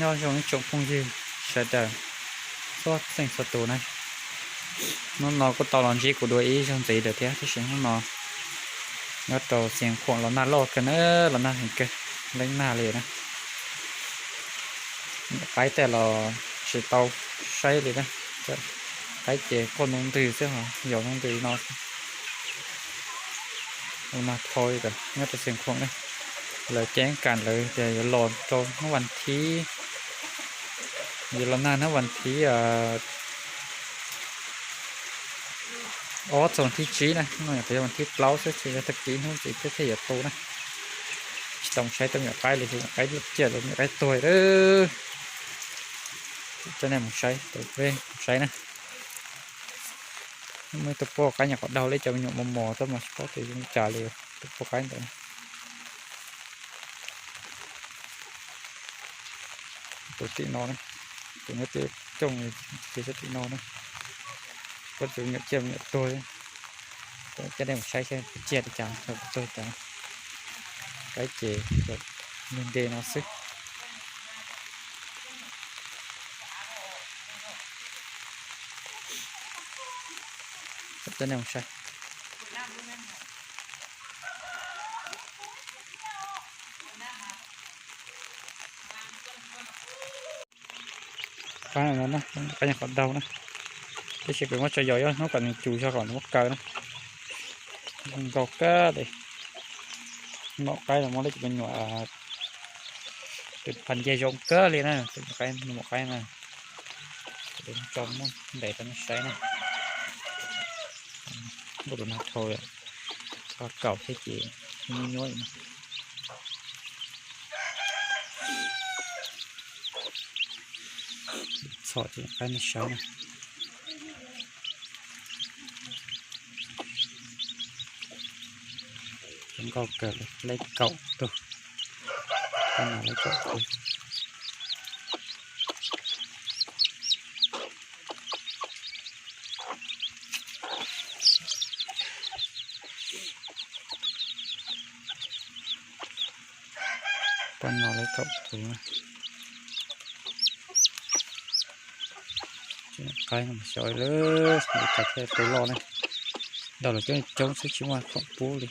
Nyob zoo ib tsoom phooj ywg sawv daws txhua txheej txhua tus na. Hnub no kuj tau los ntsib kuv dua ib zaug ntxiv lawm thiab, tab sis hnub no nyob rau Xiav Khuam los nag loj kawg na, los nag heev kawg, leej nag li na. Niam qaib tej los tsis tau saib li na, qaib ces quaj ntws ntws xwb, ho yos ntws ntws no xwb. Los nag dhau li lawm nyob rau Xiav Khuam na. Lawv ceeb kam lawv tias yuav los rau hnub vas thib, yuav los nag hnub vas thib ob txog vas thib tsib na, no yog vas thib plaub xwb, ces yog tag kis hnub ntxiv thiaj thiaj yuav tu na. Tsis tau mus saib tej me nyuam qaib li, me nyuam qaib lub ciaj lawm, me nyuam qaib tuag lawm. Coj nej mus saib, mus saib na. Muaj ib tug poj qaib nyuam qhuav daug li, cov me nyuam mos mos tab mas tsis paub tias zoo li cas li, tus poj qaib ntawd. Tus tim no, tus nyob tim cooj ces sab tim no na. Pab tus me nyuam ciaj me nyuam tuag, coj nej mus saib saib ciaj li cas, tuag li cas. Qaib ces nws nte no xwb. Coj nej mus saib. Qaib no na, qaib nyuam qhuav daug na, tab sis kuv muab tso yos ib hnub kom nws cus zog kom nws muab kaw na. Zoo nkauj kawg li. Nom qaib los muaj lub cov me nyuam, tus phas nce zoo kawg li na, tus nyuam qaib, tus maum qaib na. Tso muab ntes rau nej saib na. Ntuj los nag dhau, kaum thiab ces nyuaj nyuaj li no. Txhom ces qaib nej saib na. Zoo nkauj kawg li, lej kaum tug. Qaib no lej kaum tug. Pab no lej kaum tug. Qaib no xyov lawm, cas thiaj tu loj ne. Nrog lawv coob coob xwb tsis muaj khoom pub li.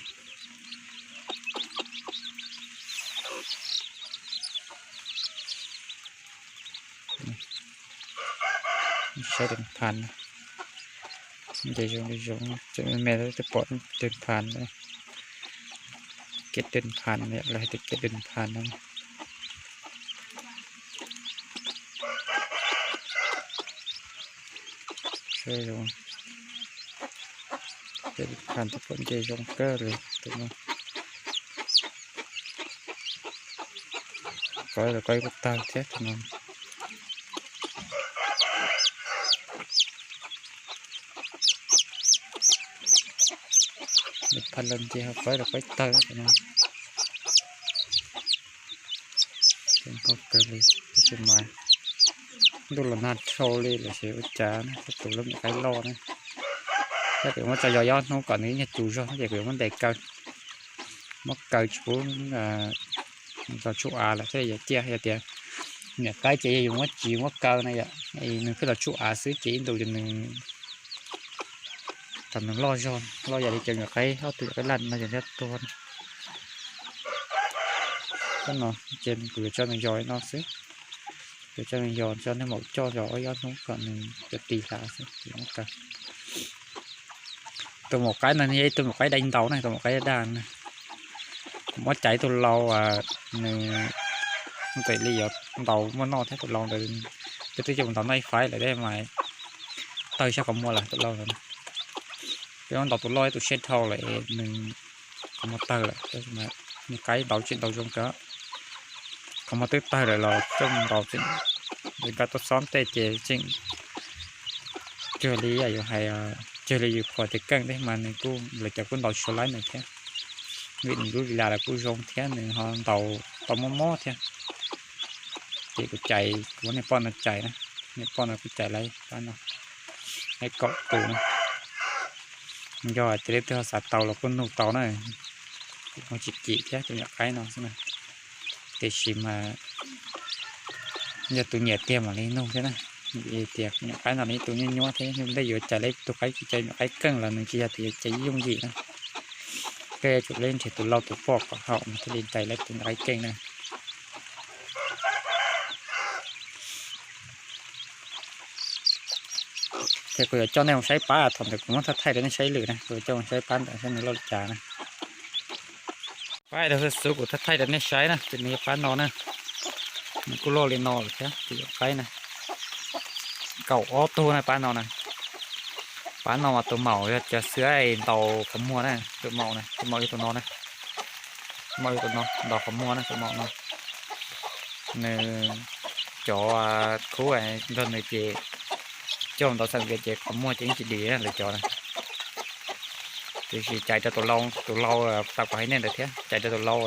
Saib tus phas, nce zoo li zoo, tseem me me twb pom tus phas. Kev dwb phas, lawv hais tias kev dwb phas no. Kev dwb phas tus pom nce zoo kawg li tus no. Kov los kov ib kuj tawg thiab tus no. Dwb phas los nce ho kov los kov ib tawg tus no. Zoo nkauj kawg li, tab sis mas ntuj los nag dhau li lawm ces ua cas na, tus lub me qaib loj na. Tab sis muab tso yos ob hnub kom nws ib nyuag cus zog ces kuv yuav muab ntes kaw, muab kaw tsis pub los tsuj av lawm thiaj yuav ciaj. Yog tias niam qaib ces yog yus muab tsis muab kaw na yom, nws pheej los tsuj av xwb ces ib ntus ces nws thaum nws loj zog, loj yam li cov nyuam qaib, ob tug nyuam qaib laj no ces thiaj tuag. Koj no ces kuv yuav tso nws yos li no xwb. Kuv tso nws yos, tso nws maum coj yos ob hnub kom nws cov tis hlav xwb ces muab kaw. Tus maum qaib no yog ib tug maum qaib dai ntaus na, tus maum qaib daj daj na. Kuv muab cais tus lau, nws nqis li yuav ntaus muaj noj thiab tus lau ntawd. Peb twb coj mus ntaus noj ib faib lawm thiab mas tawg sab qhov muag lawm tus lau ntawd. Peb muab ntaus tus loj ib tus siab dhau lawm nws qhov muag tawg lawm, tab sis mas nws qaib ntaus tseem ntaus zoo kawg. Qhov muag twb tawg lawm los coj mus ntaus tseem, nkawd tuaj xob tej ces tseem cuag li yus hais, cuag li yus qhuas tes keej thiab mas nws kuj, lawv cov kuj ntaus tsis tau laib nws thiab, vim nws lub li las los kuj zoo thiab nws ho ntaus tau mob mob thiab. Ces kuv cais, kuv muab niag poj no cais na, niag poj no kuj cais lawm pab no, lawv kaum tus na. Yog hais tias leej twg ho xav tau los kuj nug tau na, kuv tsis kim thiab tus nyuam qaib no xwb na. Tiam sis mas Yog tus nyiam tiag mam li nug thiab na. Tias nyuam qaib no nws ib tug nyuaj nyuaj thiab, ntej yuav cais lawv tus qaib, cais nyuam qaib keej los nws tsis yog tias yuav cais yooj yim na. Koj yuav tsum lawv nrhiav tus lau tus poj kom haum nws thiaj li cais lawv tus nyuam qaib keej na. Ces kuv yuav coj nej mus saib pab, thaum ntawd kuv muab thaij thaij rau nej saib lwm na, kuv yuav coj mus saib pab ntawd saib nws loj li cas na. Pab rau xub kuv thaij thaij rau nej saib na, ces nws yog pab no na. Nws kuj loj li no lawm thiab, tus nyuam qaib na. Kaum ob tug na pab no na. Pab no mas tus maum yog cov xwb ntaus qhov muag na, tus maum na, tus maum yog tus no na. Tus maum yog tus no ntaus qhov muag na, tus maum no. Nws cov khub nrog nws ces coj ntaus xam kiv ces qhov muag ces yeej tsis dim na lawv cov na. Tiam sis cais rau tus lau, tus lau tau kuv hais nej ntawd thiab, cais rau tus lau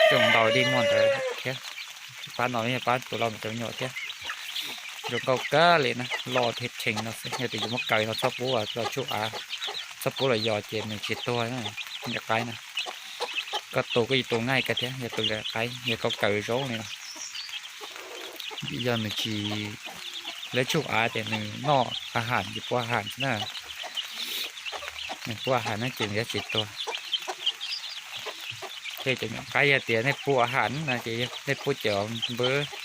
coj ntaus dig muag ntawd thiab. Pab no yog pab tus lau ntawd cov me nyuam thiab. Zoo nkauj kawg li na, loj thiab rhees no xwb, yog tias yus muab kaw no txhob pub los tsuj av, txhob pub los yos ces nws tsis tuag na, nyuam qaib na. Koj tu koj yeej tu nqaij kawg thiab, yog tu nyuam qaib yog koj kaw zoo li no. Yog nws tsis, lawv tsuj av ces nws noj a has, nws pub a has na. Nws pub a has na ces nws yuav tsis tuag. Thiab cov nyuam qaib yog tias nej pub a has na ces nej pub cov npawb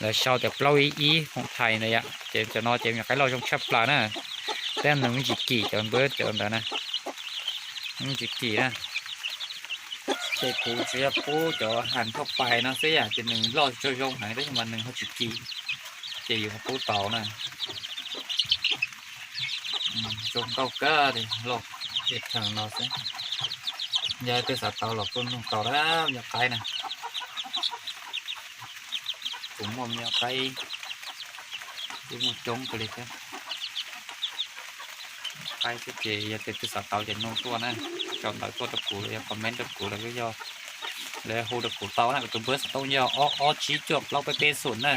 lawv sau tias plaub ib ib hoom thais ntawd yom, ces cov no ces nyuam qaib loj zoo tshaj plaws na. Thiab nws me ntsis kim cov npawb cov ntawd na, me ntsis kim na. Ces kuv tsuas yog pub cov has thauj pais no xwb yom, ces nws loj tsaug zoo heev tab sis mas nws ho tsis kim, ces yus ho pub tau na. Zoo nkauj kawg li, loj tiag theem no xwb. Yog leej twg xav tau los kuj nug tau na, nyuam qaib na. Kuv muaj me nyuam qaib, kuv muaj coob kawg li thiab. Qaib thiab ces yog tias twg xav tau ces nug tuaj na, sau ntawv tuaj rau kuv los yog comment rau kuv los yog lawv hu rau kuv tau na. Kuv tus npawb xov tooj yog ob ob tsib cuaj plaub peb peb xum na,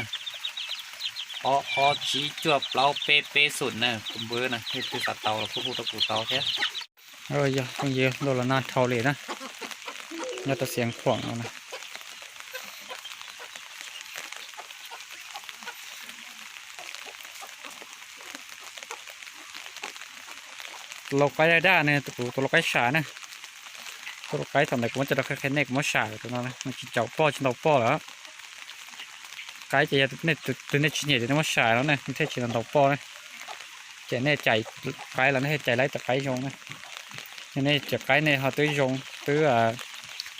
ob ob tsib cuaj plaub peb peb xum na, kuv npawb na, leej twg xav tau los kuj hu rau kuv tau thiab. Yog phooj ywg, ntuj los nag dhau li na, nyob rau Xiav Khuam no na. Tus lau qaib daj daj ne, tus, kuv tus lau qaib sam na. Tus lau qaib thaum ntawd kuv muab coj rau qhia qhia nej, kuv muab sam tus no, nws tsis caum poj tsis ntaus poj lawm. Qaib ces yog nej, tus nej tsis nyiam ces nej muab sam no ne, nej thiaj tsis ntaus poj ne. Ces nej cais qaib los nej thiaj cais lawv cov qaib zoo na. Yog nej cov qaib nej ho twb zoo twb,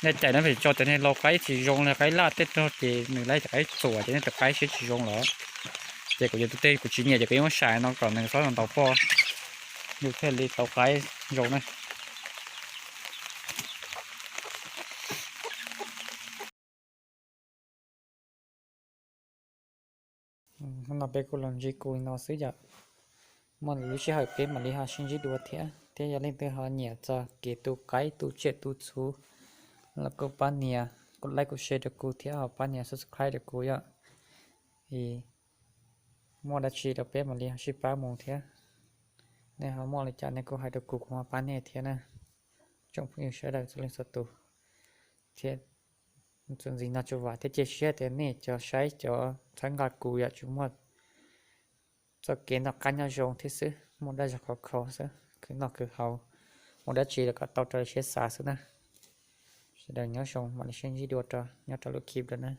nej cais no pem tso cov nej lau qaib tsis zoo li qaib laj tej rog ces nws lawv cov qaib txuas ces nej cov qaib siab tsis zoo lawm. Ces kuv yog tus tej kuv tsis nyiam ces kuv yeej muab sam no kom nws txhob ntaus poj, yus thiaj li tau qaib zoo na. Hnub no peb kuj los ntsib kuv li no xwb yom. Muaj lwm lub sij hawm peb mam li ho sib ntsib dua thiab, thiab yog leej twg ho nyiam txog kev tu qaib tu tsiaj tu txhu los kuj pab nias kuv like kuv share rau kuv thiab ho pab nias subscribe rau kuv yom. Es muaj dab tsi rau peb mam li ho sib pab mus thiab. Nej ho muaj li cas nej kuj hais rau kuv, kuv ho pab nej thiab na. Tsoom phooj ywg sawv daws txhua leej txhua tus thiab, txuas ntxiv no tsuas vam thiab cia siab tias nej cov saib cov txhawb nqa kuv yom tsuas muaj txoj kev noj qab nyob zoo thiab xwb, muaj dab zog khov kho xwb, khwv noj khwv haus, muaj dab tsi los kom tau raws li siab xav xwb na. Sawv daws nyob zoo, mam li sib ntsib dua rau nyob rau lub clip dua na.